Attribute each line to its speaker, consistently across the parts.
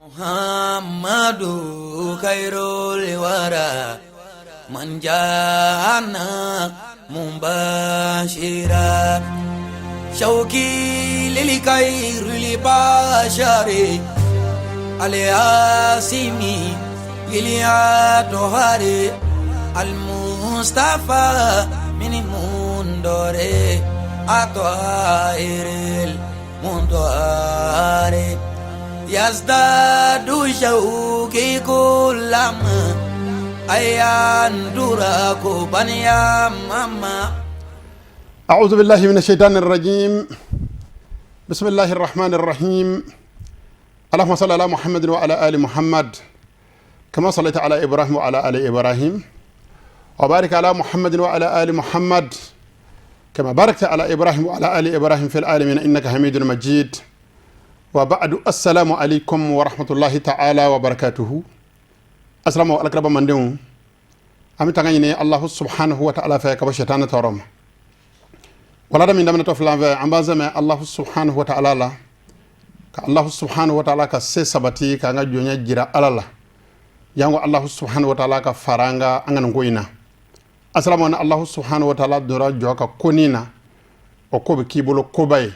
Speaker 1: Muhammadu khairul wara man jana mubashira shauki lil khairil bashari al-asimi lil atohari al-mustafa min mundore atohiril mundoare yazdadu shauki kullama ayandura kubaniya mama.
Speaker 2: أعوذ بالله من الشيطان الرجيم. بسم الله الرحمن الرحيم. اللهم صل على محمد وعلى آل محمد كما صليت على إبراهيم وعلى آل إبراهيم، وبارك على محمد وعلى آل محمد كما باركت على إبراهيم وعلى آل إبراهيم في العالمين إنك حميد مجيد. وبعد، السلام عليكم ورحمة الله تعالى وبركاته. السلام عليكم mandenw. An bɛ tanga ɲini Allahu subhanahu wa ta'ala fɛ ka bɔ shetana tɔɔrɔ ma. Walada min daminɛtɔ filan fɛ, an b'an sɛmɛ Allahu subhanahu wa ta'ala la, ka Allahu subhanahu wa ta'ala ka se sabati k'an ka jɔnya jira Ala la, jango Allahu subhanahu wa ta'ala ka fara an ka an ka nin ko in na. Asalamu ni Allahu subhanahu wa ta'ala dora jɔ ka konin na, o ko bɛ k'i bolo koba ye.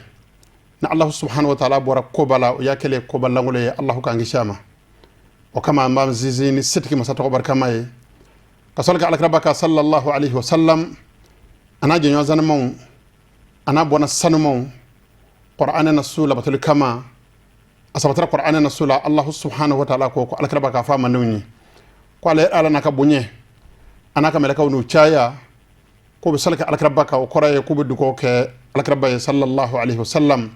Speaker 2: Ni Allahu subhanahu wa ta'ala bɔra koba la, o y'a kɛlen koba lankolon ye. Allahu k'an kisi a ma. O kama, an b'an sinsin ni setigi masa tɔgɔ barikama ye, ka sɔli ka alakiraba ka sallallahu alaihi wasallam, a n'a jɛɲɔgɔn sanumanw, a n'a bɔnna sanumanw, Qur'anɛ na su labatoli kama. A sabatira Qur'anɛ na su la, Allahu subhanahu wa ta'ala ko alakiraba k'a fɔ a mandenw ye ko ale Ala n'a ka bonya, a n'a ka mɛlɛkɛw n'u caya, k'o bɛ sali kɛ alakiraba kan. O kɔrɔ ye k'u bɛ dugawu kɛ alakiraba ye sallallahu alaihi wasallam.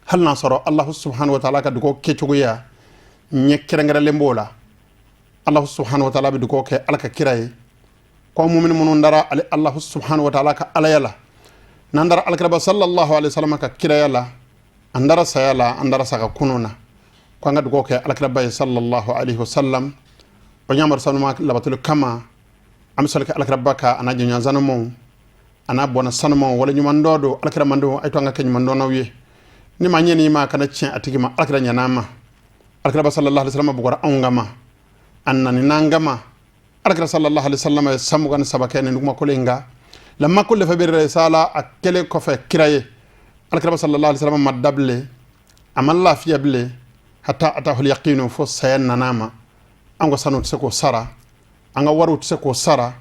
Speaker 2: Hali n'a sɔrɔ Allahu subhanahu wa ta'ala ka dugawu kɛcogoya ɲɛ kɛrɛnkɛrɛnlen b'o la, Allahu subhanahu wa ta'ala bɛ dugawu kɛ Ala ka kira ye ko mumini minnu dara ale Allahu subhanahu wa ta'ala ka alaya la, n'an dara alakiraba sallallahu alaihi wasallam ka kiraya la, an dara saya la, an dara saga kunu na, ko an ka dugawu kɛ alakiraba ye sallallahu alaihi wasallam. O ɲamari sanuma labatoli kama, an bɛ sɔli kɛ alakiraba ka, a n'a jɛɲɔgɔn sanumanw, a n'a bɔnna sanumanw. Wale ɲuman dɔ don alakira mandenw, a ye to an ka kɛ ɲuman dɔnnaw ye. Ni ma ɲɛ ma kana tiɲɛ a tigi ma, alakira ɲɛna ma. Alakiraba sallallahu alaihi wasallam bugɔra anw kama, a nani n'an kama. Alakira sallallahu alaihi wasallam ye san 23 kɛ nin dugumakolo in kan. Lamma kullifa bi risala, a kɛlen kɔfɛ kira ye, alakiraba sallallahu alaihi wasallam ma dabile, a ma lafiya bilen, hatta atahul yaqinu, fo saya nana ma. An ka sanu tɛ se k'o sara, an ka wariw tɛ se k'o sara.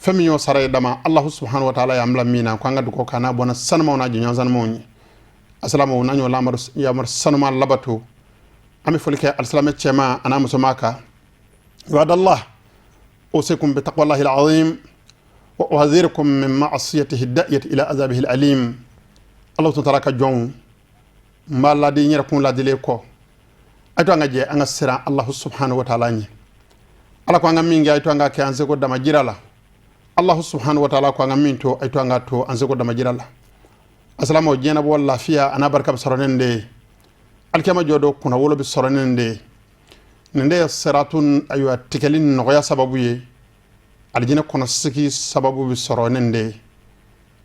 Speaker 2: Fɛn min y'o sara ye dama, Allahu subhanahu wa ta'ala y'an bila min na, ko an ka dugawu k'a n'a bɔnna sanumaw n'a jɛɲɔgɔn sanumaw ye. Asalamu n'an y'o yamaru sanuma labato, an bɛ foli kɛ alisilamɛ cɛman a n'a musoman kan. Ibadallah, usikum bi taqwallahi alazim wa uhadhirukum min ma'asiyatihi da'iyati ila azabihi alalim. Allah ta'ala ka jɔnw, n b'a ladi n yɛrɛ kun ladilen kɔ, a to an ka jɛ an ka siran Allahu subhanahu wa ta'ala ɲɛ. Ala ko an ka min kɛ, a to an ka kɛ an seko damajira la. Allahu subhanahu wa ta'ala ko an ka min to, a to an ka to an seko damajira la. Asalamaw, diɲɛnabɔ lafiya a n'a barika bɛ sɔrɔ nin de ye. Alikiyama jɔ dɔ kunna wolo bɛ sɔrɔ nin de ye. Nin de ye siratun ayiwa tigɛli nɔgɔya sababu ye, alijinɛ kɔnɔ sigi sababu bɛ sɔrɔ nin de ye.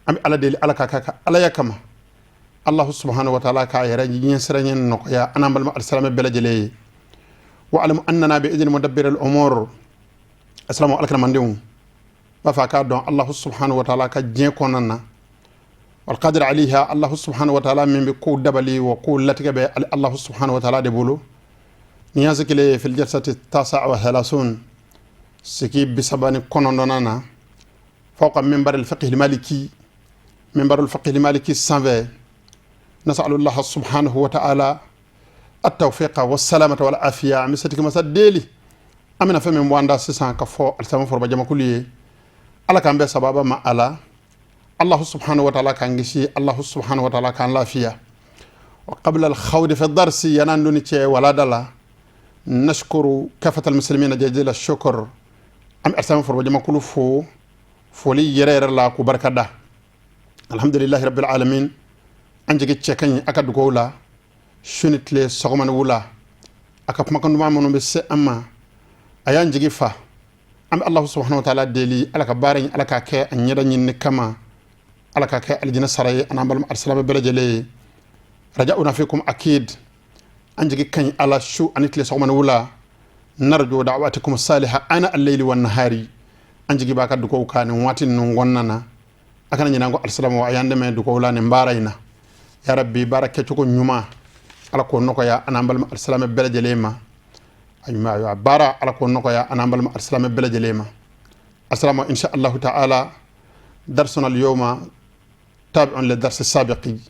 Speaker 2: An bɛ Ala deli, Ala ka kɛ ka alaya kama, Allahu subhanahu wa ta'ala k'a yɛrɛ ɲɛsiranɲɛ nɔgɔya an n'an balima alisilamɛ bɛɛ lajɛlen ye. Wa alamu annana bi idni mudabbir al umur. Asalamu alakiramandenw, b'a fɛ a k'a dɔn Allahu subhanahu wa ta'ala ka diɲɛ kɔnɔna na, walqadir alayha, Allahu subhanahu wa ta'ala min bɛ kow dabali wa kow latigɛ bɛ Allahu subhanahu wa ta'ala de bolo. Ni y'an sigilen fil jalsati tasa wa thalathun, sigi 39nan na, fawqa minbar al fiqh al maliki, minbar al fiqh al maliki sanfɛ, nasalu Allah subhanahu wa ta'ala at-tawfiqa was-salamata wal afiya. An bɛ setigi masa deli, an bɛna fɛn min bɔ an da sisan ka fɔ alisilamɛ foroba jamakulu ye, Ala k'an bɛɛ sababa ma ala. Allahu subhanahu wa ta'ala k'an kisi, Allahu subhanahu wa ta'ala k'an lafiya. Wa qabla al-khawd fi darsi, yanan doni cɛ walada la, nashkuru kafat al-muslimina jazila shukr. An bɛ alisilamɛ foroba jamakulu fo foli yɛrɛ yɛrɛ la k'u barika da. Alhamdulillahi rabbil alamin. An jigi cɛ ka ɲi a ka dugawu la su ni tile, sɔgɔma ni wula. A ka kumakan duman minnu bɛ se an ma, a y'an jigi fa. An bɛ Allahu subhanahu wa ta'ala deli, Ala ka baara in, Ala k'a kɛ a ɲɛda ɲinini kama, Ala k'a kɛ alijinɛ sara ye an n'an balima alisilamɛ bɛɛ lajɛlen ye. Raja'una fikum akid. An jigi kaɲi Ala su ani tile, sɔgɔma ni wula. Narju da'watikum saliha ana al-layli wan nahari. An jigi b'a ka dugawu kan nin waati ninnu kɔnɔna na. A kana ɲinɛ an kɔ, alisilamɛw. A y'an dɛmɛ dugawu la nin baara in na. Ya Rabbi, baara kɛcogo ɲuman, Ala k'o nɔgɔya an n'an balima alisilamɛ bɛɛ lajɛlen ma. Ayiwa, baara, Ala k'o nɔgɔya an n'an balima alisilamɛ bɛɛ lajɛlen ma. Assalamu, insha Allahu ta'ala, darsuna al-yawma tabi'un li darsi sabiqi.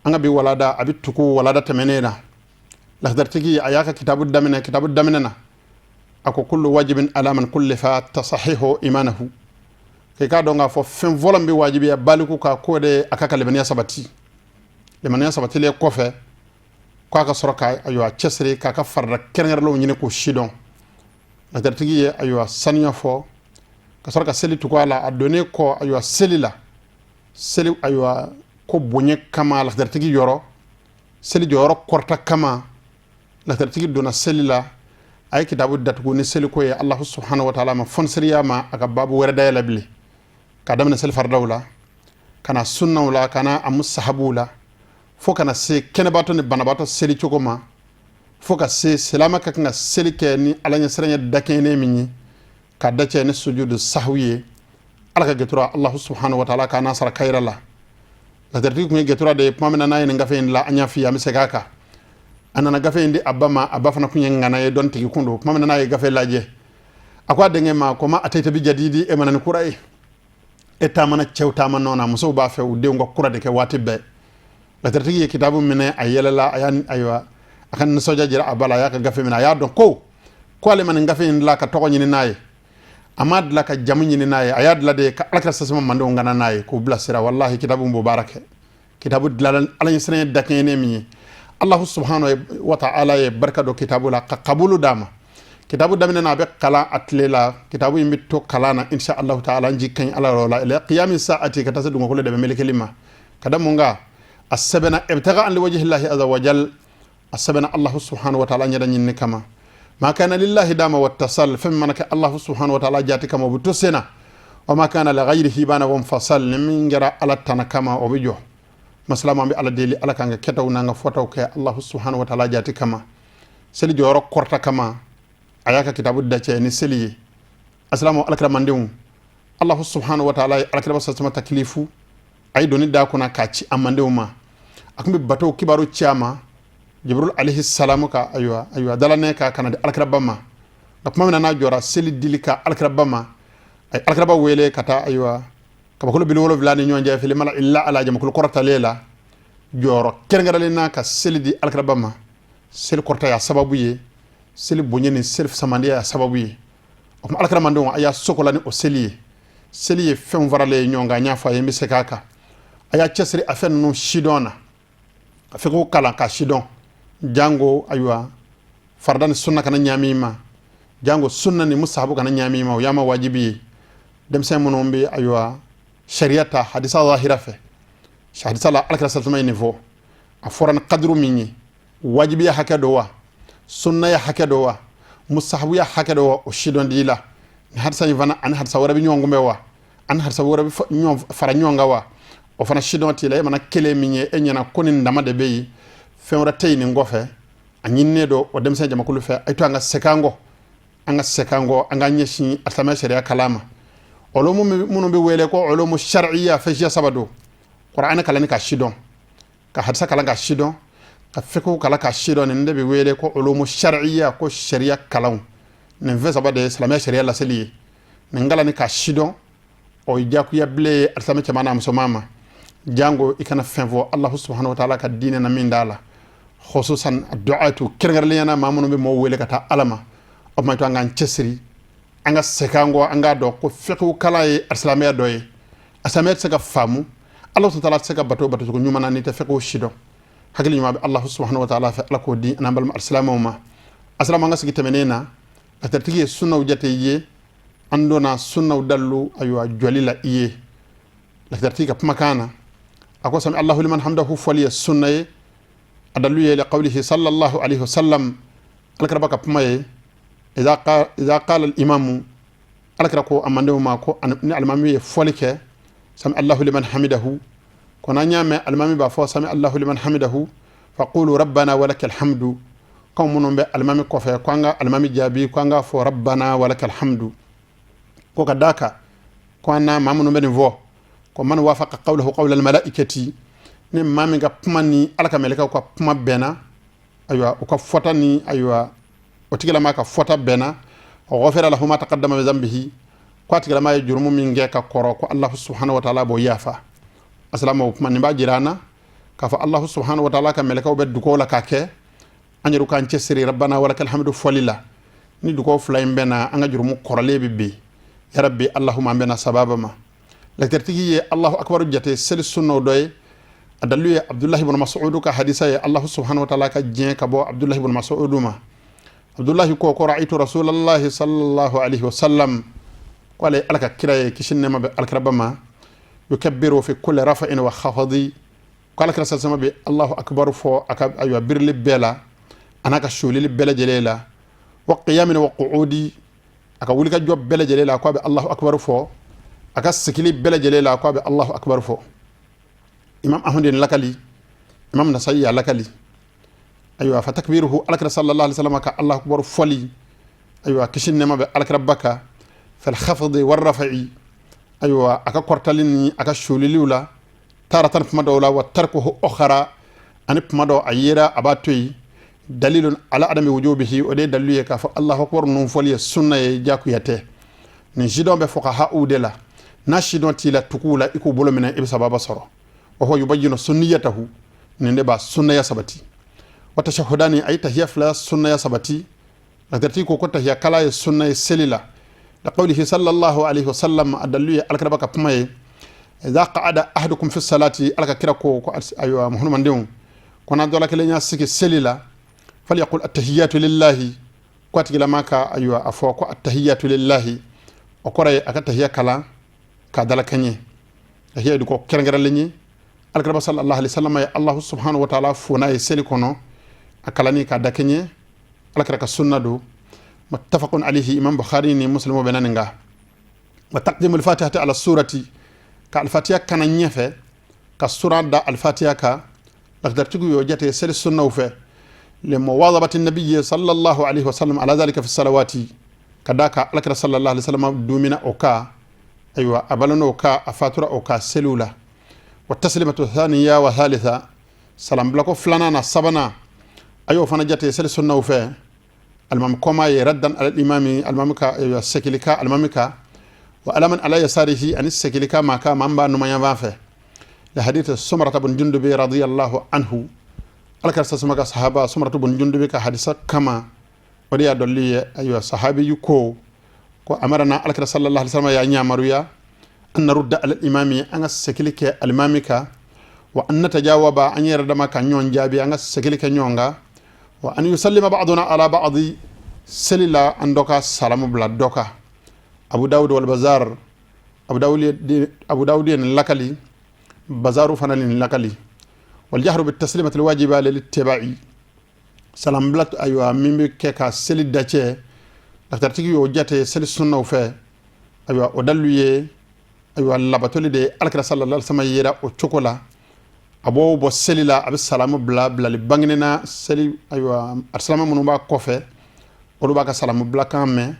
Speaker 2: An ka bi walada a bɛ tugu walada tɛmɛnen na. Lahadartigi a y'a ka kitabu daminɛ. Kitabu daminɛ na, a ko: kullu wajibin ala man kullifa tasahihu imanahu. K'i k'a dɔn k'a fɔ fɛn fɔlɔ min bɛ wajibiya baliku ka k'o de a ka limaniya sabati. Limaniya sabatilen kɔfɛ, k'a ka sɔrɔ ka, ayiwa, cɛsiri k'a ka farida kɛrɛnkɛrɛnlenw ɲini k'o sidɔn. Lahadartigi ye, ayiwa, saniya fɔ ka sɔrɔ ka seli tugu a la. A donnen kɔ, ayiwa, seli la, seli, ayiwa, ko bonya kama lahadartigi yɔrɔ, seli jɔyɔrɔ kɔrɔta kama, lahadartigi donna seli la. A ye kitabu datugu ni seliko ye. Allahu subhanahu wa ta'ala ma fɔnsiriya ma a ka babu wɛrɛ dayɛlɛ bilen, ka daminɛ seli faridaw la, ka na sunnaw la, ka na a musahabuw la, fo ka na se kɛnɛbaatɔ ni banabaatɔ seli cogo ma, fo ka se silama ka kan ka seli kɛ ni Ala ɲɛsiranya dakɛɲɛnen min ye, ka dacɛ ni sujudu sahwi ye. Ala ka gɛtura, Allahu subhanahu wa ta'ala k'a n'a sara kayira la. Lahadartigi tun ye gɛtura de ye. Tuma min na n'a ye nin gafe in dilan, an y'a f'i ye, an bɛ segin a kan, a nana gafe in di a ba ma. A ba fana tun ye ŋana ye, dɔnnitigi kun don. Tuma min na n'a ye gafe lajɛ, a ko a denkɛ ma ko: ma atayita bi jadidi, e mana ni kura ye, e taamana cɛw taama nɔ na. Musow b'a fɛ u denw ka kura de kɛ waati bɛɛ. Lahadartigi ye kitabu minɛ, a yɛlɛla, a y'a, ayiwa, a ka nisɔndiya jira a ba la. A y'a ka gafe minɛ, a y'a dɔn ko ale ma nin gafe in dilan ka tɔgɔ ɲini n'a ye, a m'a dilan ka jamu ɲini n'a ye, a y'a dilan de ka Alakira sasama mandenw kana n'a ye k'u bilasira. Walahi, kitabu b'o baara kɛ. Kitabu dilanna Ala ɲɛsiranya dakɛɲɛnen min ye, Allahu subhanahu wa ta'ala ye barika don kitabu la ka kabulu d'a ma. Kitabu daminɛ na, a bɛ kalan a tile la. Kitabu in bɛ to kalan na, insha Allahu ta'ala, an ji kaɲi Ala yɔrɔ la, ila qiyami sa'ati, ka taa se dugukolo de bɛ melekeli ma. Ka da mun kan? A sɛbɛnna ibtaga an liwajhillahi azza wa jal. A sɛbɛnna Allahu subhanahu wa ta'ala ɲɛda ɲinini kama. Ma kana lillahi dama wattasal. Fɛn min mana kɛ Allahu subhanahu wa ta'ala jati kama, o bɛ to sen na. Wa ma kana li ghayrihi bana wa fasal. Ni min kɛra Ala tana kama, o bɛ jɔ. Masalama, an bɛ Ala deli, Ala k'an ka kɛtaw n'an ka fɔtaw kɛ Allahu subhanahu wa ta'ala jati kama. Seli jɔyɔrɔ kɔrɔta kama, a y'a ka kitabu dacɛ ni seli ye. Asalamu, alakira mandenw, Allahu subhanahu wa ta'ala ye alakira sasama takilifu, a ye doni da kunna k'a ci a mandenw ma. A tun bɛ bato kibaru ci a ma, Jibril alayhi salamu ka, ayiwa, dalanɛ ka kana di alakiraba ma. Nka tuma min na n'a jɔra seli dili ka alakiraba ma, a ye alakiraba wele ka taa, ayiwa, kabakolo 70 ni ɲɔgɔn cɛ, fili mala illa ala, jamakulu kɔrɔtalen la, jɔyɔrɔ kɛrɛnkɛrɛnlen na, ka seli di alakiraba ma. Seli kɔrɔta y'a sababu ye, seli bonya ni seli samandiya y'a sababu ye. O tuma, alakira mandenw, a y'a sokola ni o seli ye. Seli ye fɛn faralen ye ɲɔgɔn kan. N y'a fɔ a ye, n bɛ segin a kan: a y'a cɛsiri a fɛn ninnu sidɔn na, a fɛ k'o kalan ka sidɔn. Jango, ayiwa, farida ni sunna kana ɲaami ma, jango sunna ni musahabu kana ɲaami ma, o y'a ma wajibi ye. Denmisɛn minnu bɛ, ayiwa, sariya ta hadisa zahira fɛ, hadisa la alakira sasama ye nin fɔ, a fɔra ni kaduru min ye, wajibiya hakɛ dɔ wa, sunnaya hakɛ dɔ wa, musahabuya hakɛ dɔ wa, o sidɔn di la. Ni hadisa in fana ani hadisa wɛrɛ bɛ ɲɔgɔn kunbɛn wa, ani hadisa wɛrɛ bɛ ɲɔgɔn fara ɲɔgɔn kan wa, o fana sidɔn t'i la. E mana kelen min ye, e ɲɛna ko nin dama de bɛ yen, fɛn wɛrɛ tɛ yen nin kɔfɛ. A ɲininen don o denmisɛn jamakulu fɛ, a to an ka segin an kɔ, an ka segin an kɔ, an ka ɲɛsin alisilamɛya sariya kalan ma. Olumu minnu bɛ wele ko ulumu sariya, fɛn siya saba don: kuranɛ kalanni ka sidɔn, ka hadisa kalan ka sidɔn, ka fiqhu kalan ka sidɔn. Nin de bɛ wele ko ulumu sariya, ko sariya kalanw. Nin fɛn saba de ye silamɛya sariya laseli ye. Nin kalanni ka sidɔn, o ye diyagoya bilen ye alisilamɛ cɛman n'a musoman ma. Jango i kana fɛn fɔ Allahu subhanahu wa ta'ala ka diinɛ na min t'a la, khususan du'atu, kɛrɛnkɛrɛnnenya na maa minnu bɛ mɔgɔw wele ka taa Ala ma. O tuma to an k'an cɛsiri, an ka segin an kɔ, an k'a dɔn ko fiqhu kalan ye alisilamɛya dɔ ye. Alisilamɛya tɛ se ka faamu, Ala subhanahu wa ta'ala tɛ se ka bato batocogo ɲuman na n'i tɛ fiqhu si dɔn. Hakili ɲuman bɛ Allahu subhanahu wa ta'ala fɛ, Ala k'o di an balima alisilamɛw ma. Asilamu, an ka sigi tɛmɛnen na, a tigi ye sunnaw jate i ye. An donna sunnaw dalilu, ayiwa, jɔli la i ye. Lakidatigi ka kumakan na, a ko: sami Allahu liman hamdahu fɔli ye sunna ye. A dalilu ye qawlihi sallallahu alaihi wasallam, alakiraba ka kuma ye: idha qala al imamu, alakira ko a mandenw ma ko ni alimami ye fɔli kɛ sami Allahu liman hamidahu, ko n'an y'a mɛn alimami b'a fɔ sami Allahu liman hamidahu, faqulu rabbana walakal hamdu. K'anw minnu bɛ alimami kɔfɛ, ko an ka alimami jaabi ko an k'a fɔ rabbana walakal hamdu. Ko ka d'a kan ko an na maa minnu bɛ nin fɔ, ko man wafaqa qawluhu qawla almalaikati, ni maa min ka kuma ni Ala ka mɛlɛkɛw ka kuma bɛnna, ayiwa, u ka fɔta ni, ayiwa, o tigilama ka fɔta bɛnna, ghufira lahu ma taqaddama min dhanbihi, ko a tigilama ye jurumu min kɛ ka kɔrɔ, ko Allahu subhanahu wa ta'ala b'o yafa. Asalama, o kuma nin b'a jira an na k'a fɔ Allahu subhanahu wa ta'ala ka mɛlɛkɛw bɛ dugaw la k'a kɛ. An yɛrɛ k'an cɛsiri rabbana walakal hamdu fɔli la. Ni dugaw fila in bɛnna, an ka jurumu kɔrɔlen bɛ bin. Ya rabbi allahumma, an bɛnna sababa ma. Lɛtɛrɛtigi ye Allahu akbar jate seli sunnaw dɔ ye. A dalilu ye Abdulahi ibn Mas'udu ka hadisa ye, Allahu subhanahu wa ta'ala ka diɲɛ ka bɔ Abdulahi ibn Mas'udu ma. Abdulahi ko ra'aytu rasulallahi sallallahu alaihi wasallam, ko ale Ala ka kira ye, kisi nɛɛma bɛ alakiraba ma, yukabbiru fi kulli rafa'in wa khafadi, ko alakira sasama bɛ Allahu akbar fɔ a ka, ayiwa, birili bɛɛ la a n'a ka sulili bɛɛ lajɛlen la, wa qiyamin wa qu'udi, a ka wulikajɔ bɛɛ lajɛlen la, ko a bɛ Allahu akbar fɔ, a ka sigili bɛɛ lajɛlen la, ko a bɛ Allahu akbar fɔ. Imam Ahmad ye lakali, Imam Nasa'i y'a lakali. Ayiwa, fa takbiruhu, alakira sallallahu alaihi wasallam ka Allahu akbar fɔli, ayiwa, kisi nɛɛma bɛ alakira ba kan, fil khafdi war rafa'i, ayiwa, a ka kɔrɔtali ni a ka suliliw la, taratan, kuma dɔw la, wa tarkuhu ukhra, ani kuma dɔw a yera a b'a to yen, dalilun ala adami wujubihi, o de ye dalilu ye k'a fɔ Allahu akbar ninnu fɔli ye sunna ye, jakuya tɛ. Nin sidɔn bɛ fuqaha'u de la. N'a sidɔn t'i la, tuguw la, i k'u bolo minɛ, i bɛ sababa sɔrɔ. Wa huwa yubayyinu sunniyatahu, nin de b'a sunnaya sabati. Wa tashahhudani, a ye tahiya fila sunnaya sabati. Lakitati ko tahiya kala ye sunna ye seli la. Liqawlihi sallallahu alaihi wasallam, a dalilu ye alakiraba ka kuma ye, idha qa'ada ahadukum fi salati, Ala ka kira ko ayiwa, muhamadenw, ko n'a dɔ la kelen y'a sigi seli la, falyaqul attahiyatu lillahi, ko a tigilama ka, ayiwa, a fɔ ko attahiyatu lillahi. O kɔrɔ ye a ka tahiya kalan k'a dala kɛɲɛ. Tahiya ye ko kɛrɛnkɛrɛnlen ye. Alakiraba sallallahu alaihi wasallam ye Allahu subhanahu wa ta'ala fo n'a ye seli kɔnɔ, a kalanni k'a da kɛɲɛ, alakira ka sunna don. Muttafaqun alayhi, Imam Bukhari ni Muslim bɛ na nin kan. Wa taqdimu al-fatihati ala surati, ka alfatiya kana ɲɛfɛ ka sura da alfatiya kan, lakdartigiw y'o jate seli sunnaw fɛ, limuwadabati nabiyyi sallallahu alaihi wasallam ala dhalika fi salawati, ka da ka alakira sallallahu alaihi wasallam dumina o ka, ayiwa, a balona o ka, a fatura o ka seliw la. Wa taslimatu thaniya wa thalitha, salam bilako filanan na sabanan, a y'o fana jate seli sunnaw fɛ. Alimami kɔma ye raddan ala imami, alimami ka, ayiwa, sekili ka alimami ka, wa ala man ala yasarihi, ani sekili ka maa ka maa min b'a numanyanfan fɛ. La hadith Sumrata bun Jundubi radiyallahu anhu, alakira sasama ka sahaba Sumrata bun Jundubi ka hadisa kama, o de y'a dɔli ye. Ayiwa, sahabi ko amarana, alakira sallallahu alaihi wasallam y'a yamaruya, an narudda ala imami, an ka sekili kɛ alimami ka, wa an natajawaba, an yɛrɛ dama ka ɲɔgɔn jaabi, an ka sekili kɛ ɲɔgɔn kan, wa an yusallima ba'duna ala ba'di, seli la an dɔ ka salamu bila dɔ kan. Abu Dawud wal Bazar, Abu Dawud ye nin lakali, Bazaru fana nin lakali. Wal jahru bit taslimati al wajiba lil ittiba'i, salam bila, ayiwa, min bɛ kɛ ka seli dacɛ, lakitaritigi y'o jate seli sunnaw fɛ. Ayiwa, o dalilu ye, ayiwa, labatoli de alakira sallallahu alaihi wasallam yera o cogo la. A b'o bɔ seli la, a bɛ salamu bila bilali bangenena seli. Ayiwa, alisilama minnu b'a kɔfɛ, olu b'a ka salamu bilakan mɛn.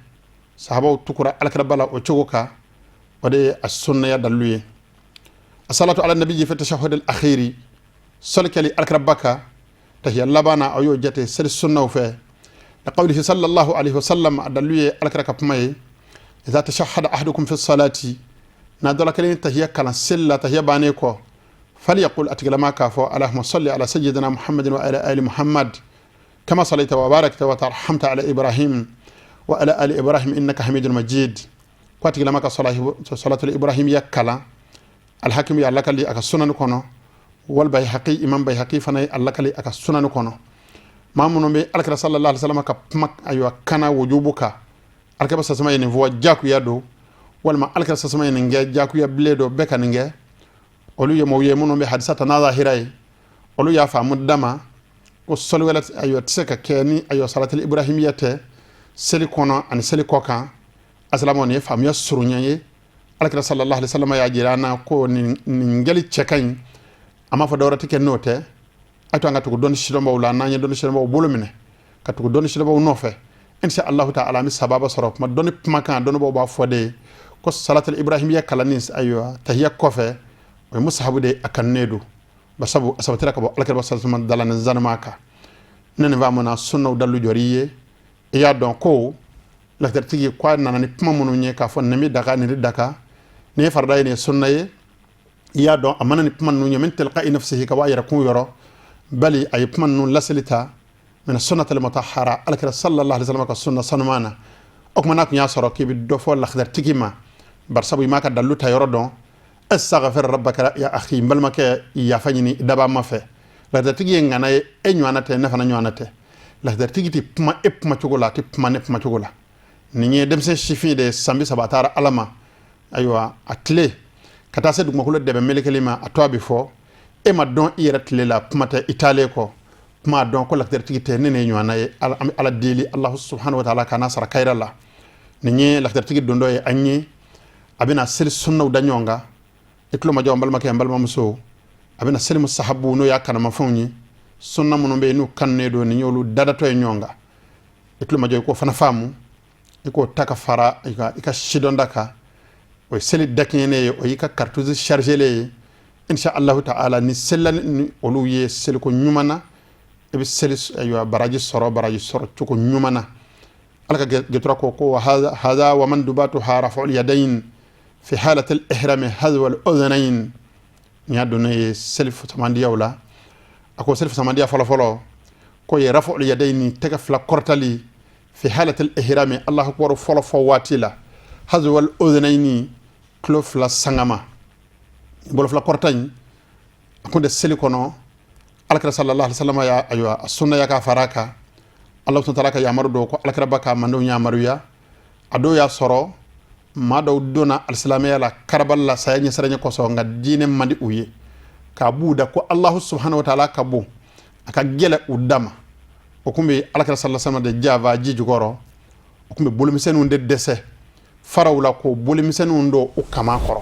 Speaker 2: Sahabaw tukura alakiraba la o cogo kan, o de ye a sunnaya dalilu ye. Asalatu ala nabiyyi fi tashahhud al akhiri, sɔli kɛli alakiraba kan tahiya laban na, a y'o jate seli sunnaw fɛ. Liqawlihi sallallahu alaihi wasallam, a dalilu ye alakira ka kuma ye, idha tashahhada ahadukum fi salati, n'a dɔ la kelen tahiya kalan seli la, tahiya bannen kɔ, falyaqul, a tigilama k'a fɔ, allahumma salli ala sayyidina Muhammadin wa ala ali Muhammad kama sallaita wa barakta wa tarhamta ala Ibrahim wa ala ali Ibrahim innaka hamidun majid. Ko a tigilama ka salatul ibrahimiya kalan. Alhakim y'a lakali a ka sunan kɔnɔ, wal Bayhaqi, Imam Bayhaqi fana ye a lakali a ka sunan kɔnɔ. Maa minnu bɛ alakira sallallahu alaihi wasallam ka kuma, ayiwa, kana wujubu kan, alakira sasama ye nin fɔ jakuya don, walima alakira sasama ye nin kɛ jakuya bilen don, bɛɛ ka nin kɛ, olu ye mɔgɔw ye minnu bɛ hadisa ta n'a zahira ye. Olu y'a faamu dama ko sɔli wɛrɛ, ayiwa, tɛ se ka kɛ ni, ayiwa, salatul ibrahimiya tɛ seli kɔnɔ ani seli kɔ kan. Asalama, nin ye faamuya surunya ye. Alakira sallallahu alaihi wasallam y'a jira an na ko nin kɛli cɛ ka ɲi. A m'a fɔ dɔwɛrɛ tɛ kɛ n'o tɛ. A to an ka tugu dɔnni sidɔnbaw la. N'an ye dɔnni sidɔnbaw bolo minɛ, Ka tugu dɔnni silabaw nɔfɛ, insha Allahu ta'ala, an bɛ sababa sɔrɔ. Kuma dɔnni kumakan, dɔnnibaw b'a fɔ de ko salatul ibrahimiya kalanni, ayiwa, tahiya kɔfɛ, o ye musahabu de, a kanunen don, basabu a sabatira ka bɔ alakira sallallahu alaihi wasallam dala zanuma kan. Ne nin faamuna sunnaw dalu jɔri ye. I y'a dɔn ko lakidaritigi ko a nana ni kuma minnu ye k'a fɔ nin bɛ daga, nin tɛ daga, nin ye farida ye, nin ye sunna ye, i y'a dɔn a mana ni kuma ninnu ye min tilqa'i nafsihi, ka bɔ a yɛrɛ kun yɔrɔ, bali a ye kuma ninnu laseli ta min sunnatil mutahhara, alakira sallallahu alaihi wasallam ka sunna sanuman na. O kuma n'a kun y'a sɔrɔ k'i bɛ dɔ fɔ lakidaritigi ma, barisabu i m'a ka dalu ta yɔrɔ dɔn, astaghfir rabbaka ya akhi, n balimakɛ, yafa ɲini dabaa ma fɛ. Lakidaritigi ye ŋana ye, e ɲɔgɔnna tɛ, ne fana ɲɔgɔnna tɛ. Lakidaritigi tɛ kuma e kuma cogo la, a tɛ kuma ne kuma cogo la. Nin ye denmisɛn sifin de ye, san 30 a taara ala ma. Ayiwa, a tile ka taa se dugumakolo dɛbɛ melekeli ma, a to a bɛ fɔ e ma dɔn i yɛrɛ tile la, kuma tɛ i taalen kɔ. Kuma dɔn ko lakidaritigi tɛ ne ne ɲɔgɔnna ye. An bɛ ala deli, Alahu subhanahu wa taala, k'a sara kayira la. Nin ye lakidaritigi don dɔ ye an ye. A bɛna seli sunnaw da ɲɔgɔn kan. I tulo majɔ, n balimakɛ, n balimamuso, a bɛna seli musahabu, n'o y'a kanumafɛnw ye, sunna minnu bɛ yen n'u kanunen don, nin y'olu dadatɔ ye ɲɔgɔn kan. I tulo majɔ, i k'o fana faamu, i k'o ta ka fara i ka sidɔnda kan. O ye seli dakɛɲɛnen ye, o y'i ka cartouche chargelen ye, insha Allahu ta'ala. Ni selila ni olu ye seliko ɲuman na, i bɛ seli, ayiwa, baraji sɔrɔ, baraji sɔrɔ cogo ɲuman na. Ala ka getura ko hadha wa mandubatuha raf'ul yadayn fi halati al-ihrami hadwa al-udhunayn. Nin y'a donnen ye seli fusamandiyaw la. A ko seli fusamandiya fɔlɔfɔlɔ ko ye raf'ul yadayni, tɛgɛ fila kɔrɔtali, fi halati al-ihrami, Allahu akbar fɔlɔ fɔ waati la, hadwa al-udhunayni, tulo fila sangama. Bolo fila kɔrɔta in, a kun tɛ seli kɔnɔ. Alakira sallallahu alaihi wasallam ya, ayiwa, a sunna ya ka fara kan. Ala subhanahu wa ta'ala ka yamaru dɔw ko alakiraba ka mandenw yamaruya. A dɔw y'a sɔrɔ maa dɔw donna alisilamɛya la karabali la, saya ɲɛsiranɲɛ kosɔn, nka diinɛ man di u ye, k'a b'u da ko Alahu subhanahu wa ta'ala ka bon, a ka gɛlɛ u da ma. O kun bɛ alakira sallallahu alaihi wasallam de java ji jukɔrɔ. O kun bɛ bolomisɛnninw de dɛsɛ faraw la, k'o bolomisɛnninw don u kaman kɔrɔ,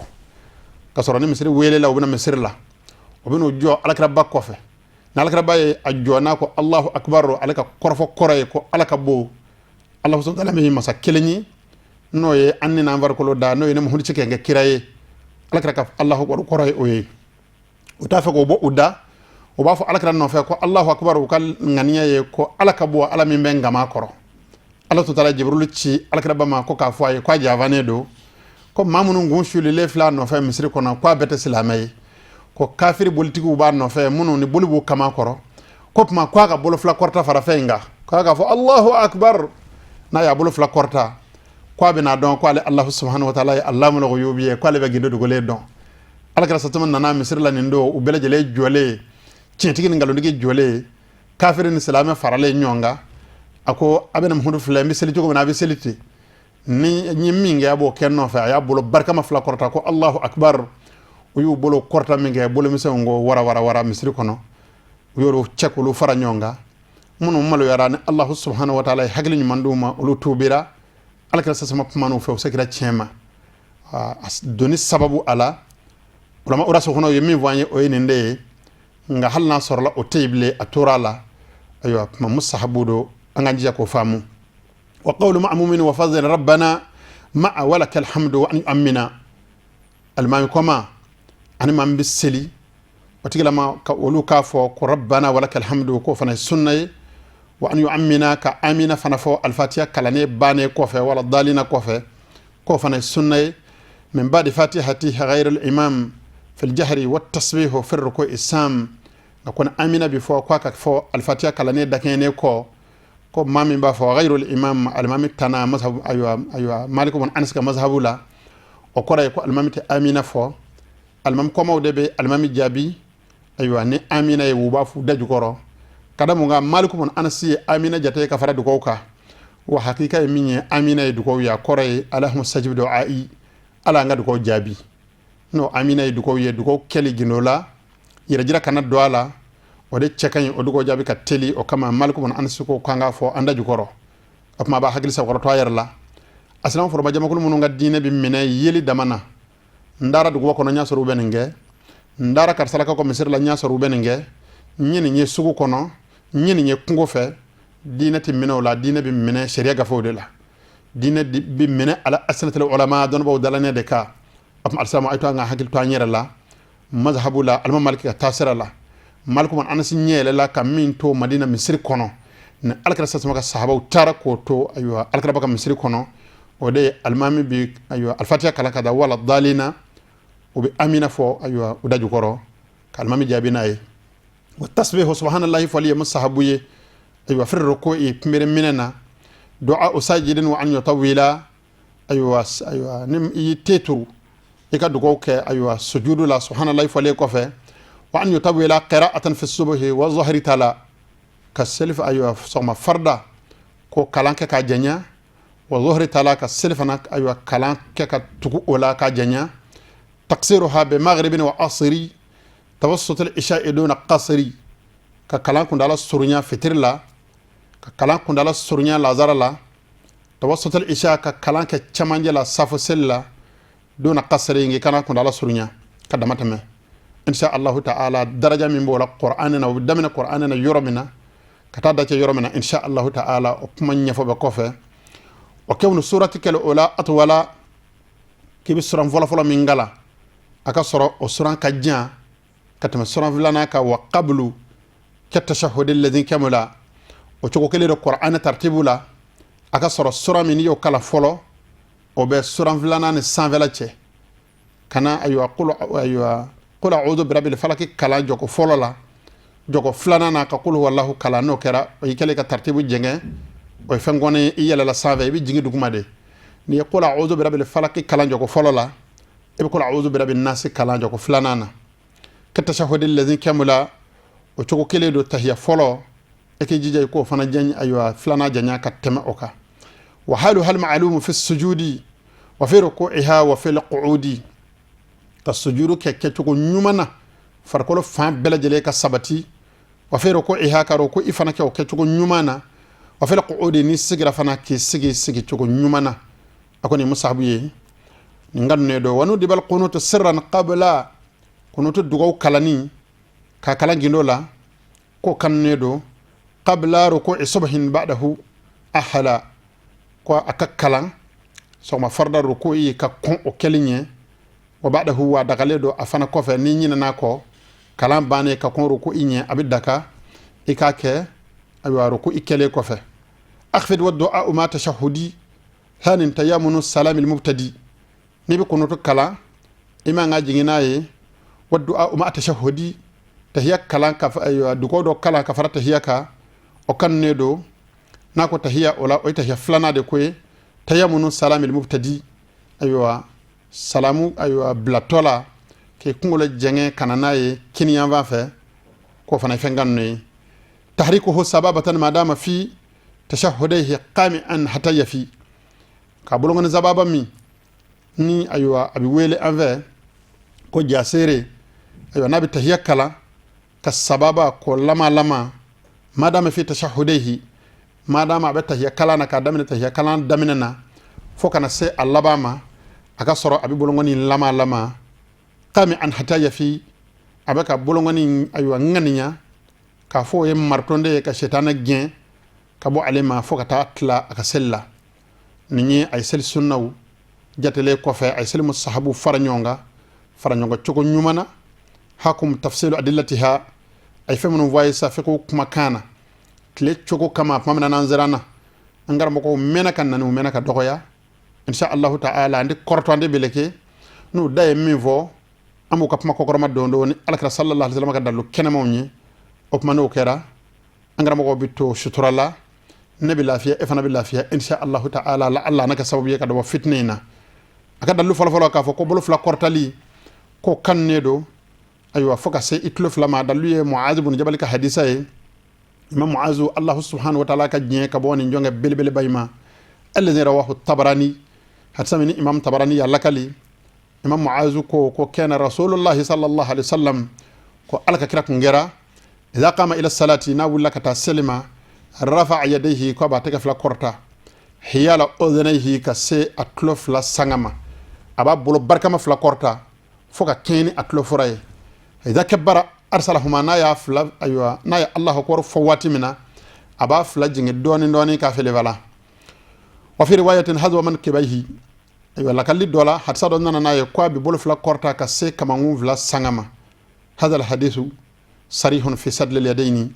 Speaker 2: ka sɔrɔ ni misiri welela, u bɛna misiri la, u bɛn'u jɔ alakiraba kɔfɛ. Ni alakiraba ye a jɔ n'a ko Alahu akibaru, ale ka kɔrɔfɔ kɔrɔ ye ko ala ka bon, Alahu subhanahu wa ta'ala min masa kelen ye, n'o ye an ni n'an farikolo da, n'o ye ne Muhamadu ci kɛ kɛ kira ye. Alakira ka Alahu akibaru kɔrɔ ye o ye. U t'a fɛ k'o bɔ u da, u b'a fɔ alakira nɔfɛ ko Alahu akibaru, u ka ŋaniya ye ko ala ka bon, ala min bɛ n kaman kɔrɔ. Ala to taala Jibril ci alakiraba ma ko k'a fɔ a ye ko a javanen don, ko maa minnu kun sulilen filɛ a nɔfɛ misiri kɔnɔ, ko a bɛɛ tɛ silamɛ ye, ko kafiri bolitigiw b'a nɔfɛ minnu ni boli b'u kaman kɔrɔ, ko tuma ko a ka bolo fila kɔrɔta fara fɛn in kan, k'a k'a fɔ Alahu akibar. N'a y'a bolo fila kɔrɔta, ko a bɛna dɔn ko ale Alahu subhanahu wa taala ye alamul ghuyubi ye, ko ale bɛ gindo dogolen dɔn. Alakira satama nana misiri la nin don, u bɛɛ lajɛlen jɔlen, tiɲɛtigi ni nkalontigi jɔlen, kafiri ni silamɛ faralen ɲɔgɔn kan. A ko a bɛna Muhamadu filɛ, n bɛ seli cogo min na, a bɛ seli ten, ni n ye min kɛ, a b'o kɛ nɔfɛ. A y'a bolo barikama fila kɔrɔta ko Alahu akibar. U y'u bolo kɔrɔta min kɛ, bolomisɛnw ko wara wara wara misiri kɔnɔ. U y'olu cɛ k'olu fara ɲɔgɔn kan. Minnu maloyara ni Alahu subhanahu wa taala ye hakili ɲuman d'u ma, olu tuubira. Alakira sasama kuma n'u fɛ, u segira tiɲɛ ma. A donni sababu a la, ulama urasikhunaw ye min fɔ an ye, o ye nin de ye. Nka hali n'a sɔrɔla o tɛ yen bilen, a tora a la. Ayiwa, kuma musahabu don, an k'an jija k'o faamu. Wa qawlu ma'mumin wa fadhil rabbana ma'a walaka alhamdu wa an yu'ammina. Alimami kɔma ani maa min bɛ seli o tigilama ka olu k'a fɔ ko rabbana walaka alhamdu, k'o fana ye sunna ye. Wa an yu'ammina, ka amina fana fɔ alfatiya kalannen bannen kɔfɛ, wala dalina kɔfɛ, k'o fana ye sunna ye. Min ba'di fatihati ghayr al-imam fil jahri wa tasbihu fi ruku'i sam. Nka ko ni amina bi fɔ, k'a ka fɔ alfatiya kalannen dakɛɲɛnen kɔ, ko maa min b'a fɔ ghayru al-imam, alimami tana mazhabu, ayiwa, Malik ibn Anas ka mazhabu la, o kɔrɔ ye ko alimami tɛ amina fɔ, alimami kɔmaw de bɛ alimami jaabi. Ayiwa, ni amina ye, u b'a fɔ da jukɔrɔ ka da mun kan? Malik ibn Anas ye amina jate ka fara dugaw kan. Wa hakika ye min ye, amina ye dugaw ye, a kɔrɔ ye Allahumma stajib du'ai, ala an ka dugaw jaabi. N'o amina ye dugaw ye, dugaw kɛli gindo la, yɛrɛjira kana don a la, o de cɛ ka ɲi, o dugaw jaabi ka teli. O kama Malik ibn Anas ko k'an k'a fɔ an da jukɔrɔ. O tuma a b'a hakili sakɔrɔtɔ a yɛrɛ la. A silamɛ foroba jamakulu minnu ka diinɛ bɛ minɛ yeli dama na, n taara duguba kɔnɔ, n y'a sɔrɔ u bɛ nin kɛ, n taara karisalakaw ka misiri la, n y'a sɔrɔ u bɛ nin kɛ, n ye nin ye sugu kɔnɔ, n ye nin ye kungo fɛ, Diinɛ tɛ minɛ o la. Diinɛ bɛ minɛ sariya gafew de la. Diinɛ bɛ minɛ ala alsinatil ulama, dɔnnibaaw dalanɛ de kan. O tuma alisilamɛw, a ye to an ka hakili to an yɛrɛ la mazhabu la, alimami Maliki ka taasira la. Maliku bun Anasi ɲɛ yɛlɛla ka min to Madina misiri kɔnɔ ni alakira sasama ka sahabaw taara k'o to, ayiwa, alakira ka misiri kɔnɔ, o de ye alimami bi, ayiwa, alifatiya kalan ka da wala dalina, o bɛ amina fɔ, ayiwa, o da jukɔrɔ ka alimami jaabi n'a ye. Wa tasbihu, subhanallahi fɔli ye musahabu ye, ayiwa, fi ruku'i, kunbere minɛ na. Du'a sajidin wa an yutawwila, ayiwa, ni i y'i ten turu, i ka dugaw kɛ, ayiwa, sujudu la, subhanallahi fɔlen kɔfɛ. Wa an yutawwila qira'atan fi subhi wa zuhri tala, ka seli, ayiwa, sɔgɔma farida ko kalan kɛ k'a janya. Wa zuhri tala, ka seli fana, ayiwa, kalan kɛ ka tugu o la k'a janya. Taqsiruha bi maghribin wa asri tawassut al-isha'i duna qasri, ka kalan kundala surunya fitiri la, ka kalan kundala surunya lazara la. Tawassut al-isha, ka kalan kɛ cɛmancɛ la safo seli la. Duna qasri, ngi kana kundala surunya ka dama tɛmɛ. Insha Allahu ta'ala, daraja min b'o la Qur'an na, o bɛ daminɛ Qur'an na yɔrɔ min na ka taa dacɛ yɔrɔ min na, insha Allahu ta'ala, o kuma ɲɛfɔ bɛ kɔfɛ. O kɛwunu surati kɛlɛ o la atwala, k'i bɛ suran fɔlɔfɔlɔ min kalan, a ka sɔrɔ o suran ka jan ka tɛmɛ suran filanan kan. Wa qablu ka tashahhudi alladhi kamula, o cogo kelen de Qur'an tartibu la, a ka sɔrɔ suran min n'i y'o kalan fɔlɔ, o bɛ suran filanan ni sanfɛla cɛ. Kana, ayiwa, qul, ayiwa, qul a'udhu birabbil falaki kalan jɔko fɔlɔ la, jɔko filanan na ka qul huwallahu kalan. N'o kɛra, o y'i kɛlen ka tartibu jɛngɛ, o ye fɛn kɔni i yɛlɛla sanfɛ, i bɛ jigin duguma de. N'i ye qul a'udhu birabbil falaki kalan jɔko fɔlɔ la, i bɛ qul a'udhu birabbin nasi kalan jɔko filanan na. Ka tashahhudi alladhi kamula, o cogo kelen don tahiya fɔlɔ, i k'i jija i k'o fana janya, ayiwa, filanan janya ka tɛmɛ o kan. Wa halu hal ma'lumu fi sujudi wa fi ruku'iha wa fi qu'udi, ka sujudu kɛ kɛcogo ɲuman na, farikolo fan bɛɛ lajɛlen ka sabati. Wa fi ruku'iha, ka ruku i fana kɛ o kɛcogo ɲuman na. Wa fi qu'udi, n'i sigira fana, k'i sigi sigicogo ɲuman na. A ko nin musahabu ye, nin ka ne don. Wa nudibal qunutu sirran qabla, kunutu dugaw kalanni ka kalan gindo la, ko kanunen don. Qabla ruku'i subhin ba'dahu ahala, ko a ka kalan sɔgɔma farida ruku'i ka kɔn o kɛli ɲɛ. Wa ba'dahu, wa dagalen don a fana kɔfɛ, n'i ɲinɛna kɔ kalan bannen ka kɔn ruku'i ɲɛ, a bɛ daka i k'a kɛ, ayiwa, ruku'i kɛlen kɔfɛ. Akhfid wa du'a ma tashahhudi hanin tayamunu salamil mubtadi, n'i bɛ kunutu kalan, i man ka jigin n'a ye. Wa du'a ma tashahhudi, tahiya kalan ka, ayiwa, dugaw dɔ kalan ka fara tahiya kan, o kanunen don. N'a ko tahiya o la, o ye tahiya filanan de ko ye. Tayamunu salamil mubtadi, ayiwa, salamu, ayiwa, bilatɔ la k'i kunkolo jɛngɛ ka na n'a ye kiniyanfan fɛ, k'o fana ye fɛn kanunen ye. Tahrikuhu sababatan madama fi tashahhudaihi qami'an hatta yafi, ka bolokɔni sababa min ni, ayiwa, a bɛ wele an fɛ ko jasere, ayiwa, n'a bɛ tahiya kalan ka sababa ko lama lama. Madama fi tashahhudaihi, madama a bɛ tahiya kalan na, k'a daminɛ tahiya kalan daminɛ na fo kana se a laban ma, a ka sɔrɔ a bɛ bolokɔni lama lama. Qami'an hatta yafi, a bɛ ka bolokɔni, ayiwa, ŋaniya k'a fɔ o ye maritonde ye ka sɛtanɛ gɛn ka bɔ ale ma fo ka taa tila a ka seli la. Nin ye a ye seli sunnaw jatelen kɔfɛ, a ye seli musahabu fara ɲɔgɔn kan, fara ɲɔgɔn kan cogo ɲuman na. Hakum tafsilu adillatiha, a ye fɛn minnu fɔ a ye sa fiqhu kumakan na tile cogo kama, tuma min na n'an sera na, an karamɔgɔw mɛnna ka nani, u mɛnna ka dɔgɔya. Insha Allahu ta'ala, an tɛ kɔrɔtɔ, an tɛ beleke. N'u da ye min fɔ, an b'u ka kuma kɔkɔrɔma don don ni alakira sallallahu alaihi wasallam ka dalilu kɛnɛmaw ye. O tuma n'o kɛra, an karamɔgɔw bɛ to sutura la, ne bɛ lafiya, e fana bɛ lafiya, insha Allahu ta'ala. La Allah n'a kɛ sababu ye ka dɔ bɔ fitinɛ in na. A ka dalilu fɔlɔfɔlɔ k'a fɔ ko bolo fila kɔrɔtali ko kanunen don, ayiwa, fo ka se i tulo fila ma, dalilu ye Muazu bun Jabali ka hadisa ye. Imam Muazu, Allahu subhanahu wa ta'ala ka diɲɛ ka bɔ nin jɔnkɛ belebeleba in ma, allazi rawahu Tabarani, hadisa min ni Imam Tabarani y'a lakali. Imam Muazu ko kana Rasulullahi sallallahu alaihi wasallam, ko Ala ka kira kun kɛra, idha qama ila salati, n'a wulila ka taa seli ma, rafa'a yadayhi, ko a b'a tɛgɛ fila kɔrɔta, hiyala udhunayhi, ka se a tulo fila sanga ma, a b'a bolo barikama fila kɔrɔta fo ka kɛɲɛ ni a tulo fura ye. Idha kabbara arsalahuma, n'a y'a fila, ayiwa, n'a ye Allahu akbar fɔ waati min na, A b'a fila jigin dɔɔni dɔɔni k'a fele la. Wa fi riwayatin hadwa mankibaihi. Ayiwa, lakali dɔ la, hadisa dɔ nana n'a ye ko a bɛ bolo fila kɔrɔta ka se kamankun fila sanga ma. Hadha alhadithu sarihun fi sadli alyadaini.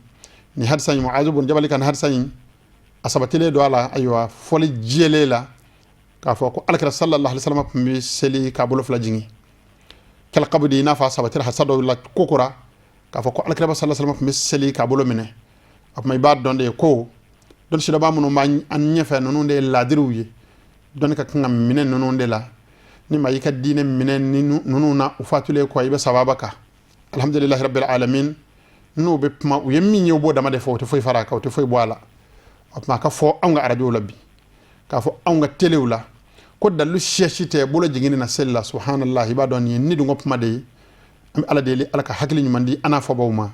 Speaker 2: Ni hadisa in, Muazu bun Jabali ka hadisa in, a sabatilen don a la, ayiwa, fɔli jɛlen la k'a fɔ ko Alakira sallallahu alaihi wasallam tun bɛ seli k'a bolo fila jigin kal qabdi, i n'a fɔ a sabatira hadisa dɔw la kokura k'a fɔ ko Alakira sallallahu alaihi wasallam tun bɛ seli k'a bolo minɛ. O tuma, i b'a dɔn de ko dɔnni sidɔnbaa minnu b'an ɲɛfɛ, ninnu de ye laadiriw ye. Dɔnni ka kan ka minɛ ninnu de la. Ni maa y'i ka diinɛ minɛ ninnu na, u fatulen kɔ, i bɛ sababa kan. Alhamdulilahi rabbil alamin. N'u bɛ kuma, u ye min ye, u b'o dama de fɔ, u tɛ foyi fara a kan, u tɛ foyi bɔ a la. O tuma, a ka fɔ anw ka arajow la bi, k'a fɔ anw ka telew la ko dalilu siyasi tɛ bolo jiginni na seli la, subhanallah, i b'a dɔn nin ye ni dun kuma de ye. An bɛ Ala deli, Ala ka hakili ɲuman di an n'a fɔbaw ma.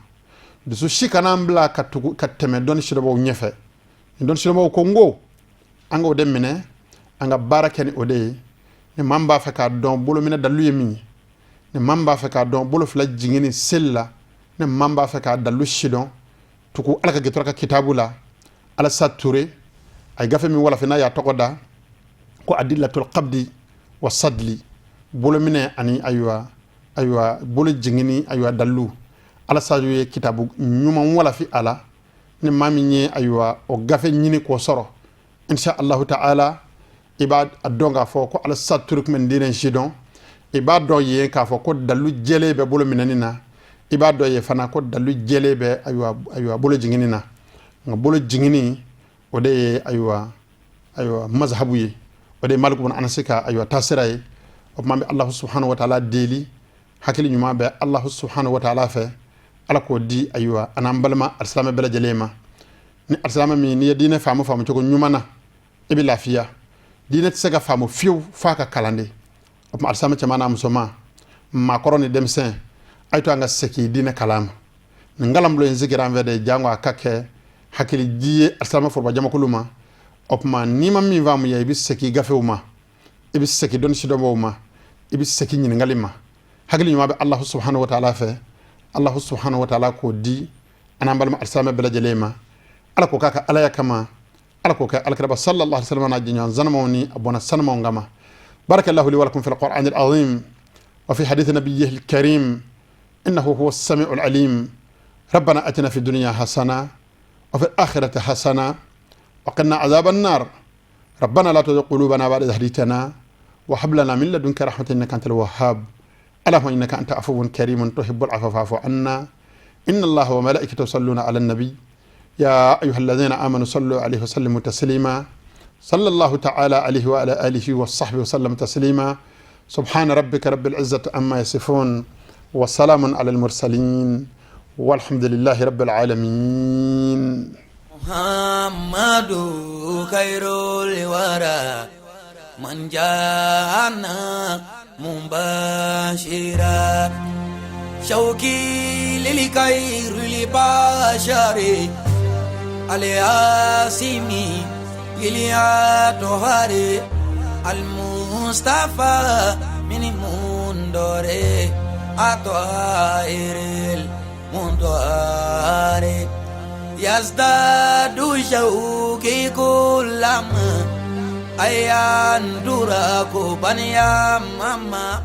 Speaker 2: Dusu si kana an bila ka tugu ka tɛmɛ dɔnni sidɔnbaw ɲɛfɛ. Ni dɔnni sidɔnbaw ko n ko an k'o de minɛ, an ka baara kɛ ni o de ye. Ni maa min b'a fɛ k'a dɔn bolominɛ dalilu ye min ye, ni maa min b'a fɛ k'a dɔn bolo fila jiginni seli la, ni maa min b'a fɛ k'a dalilu sidɔn, tugu Ala ka gɛtɔrɔ ka kitabu la. Alasa Ture a ye gafe min walafi n'a y'a tɔgɔ da ko Adilatul Qabdi wa Sadli, bolominɛ ani ayiwa bolo jiginni, ayiwa, dalilu. Alasa ye kitabu ɲuman walafi a la. Ni maa min ye, ayiwa, o gafe ɲini k'o sɔrɔ, insha Allahu ta'ala, i b'a dɔn k'a fɔ ko Alasa Ture tun bɛ nin diinɛ si dɔn. I b'a dɔn yen k'a fɔ ko dalilu jɛlen bɛ bolo minɛni na. I b'a dɔn yen fana ko dalilu jɛlen bɛ, ayiwa, bolo jiginni na. Nka bolo jiginni, o de ye, ayiwa, mazhabu ye, o de ye Maliku bun Anasi ka, ayiwa, taasira ye. O tuma, an bɛ Alahu subhanahu wa ta'ala deli, hakili ɲuman bɛ Alahu subhanahu wa ta'ala fɛ, Ala k'o di, ayiwa, an n'an balima alisilamɛ bɛɛ lajɛlen ma. Ni alisilamɛ min, n'i ye diinɛ faamu faamu cogo ɲuman na, i bɛ lafiya. Diinɛ tɛ se ka faamu fiyewu f'a ka kalan de. O tuma, alisilamɛ cɛman n'a musoman, maakɔrɔ ni denmisɛn, a ye to an ka segin diinɛ kalan ma. Nin kalanbulon in sigira an fɛ de, jango a ka kɛ hakili ji ye alisilamɛ foroba jamakulu ma. O tuma, n'i ma min faamuya, i bɛ segin gafew ma, i bɛ segin dɔnni sidɔnbaw ma, i bɛ segin ɲininkali ma. Hakili ɲuman bɛ Alahu subhanahu wa ta'ala fɛ. Alahu subhanahu wa ta'ala k'o di an n'an balima alisilamɛ bɛɛ lajɛlen ma. Ala k'o k'a ka Alaya kama. Ala k'o kɛ Alakiraba sallallahu alaihi wasallam n'a jɛɲɔgɔn sanumaw ni a bɔnna sanumaw kama. Barakallahu li wa lakum fil qur'an al-azim wa fi hadith nabiyyihi al-karim, innahu huwa as-sami'u al-alim. Rabbana atina fi dunya hasana wa fil akhirati hasana wa qina adhaban nar. Rabbana la tuzigh qulubana ba'da idh hadaytana wa hab lana min ladunka rahmatan innaka antal wahhab. Allahumma innaka anta afuwwun karimun tuhibbul afwa fa'fu anna. Inna Allaha wa malaikatahu yusalluna 'alan nabiy, ya ayyuhalladhina amanu sallu 'alayhi wa sallimu taslima. Sallallahu ta'ala alayhi wa ala alihi wa sahbihi wa sallam taslima. Subhana rabbika rabbil izzati amma yasifun wa salamun 'alal mursalin, walhamdulillahi rabbil alamin.
Speaker 1: Muhammadu khairul wara man jana mubashira shauki lil khairil bashari al-asimi lil atohari al-Mustafa min mundore atoiril mundore yazdadu shauki kulama ayandura kubaniya mama.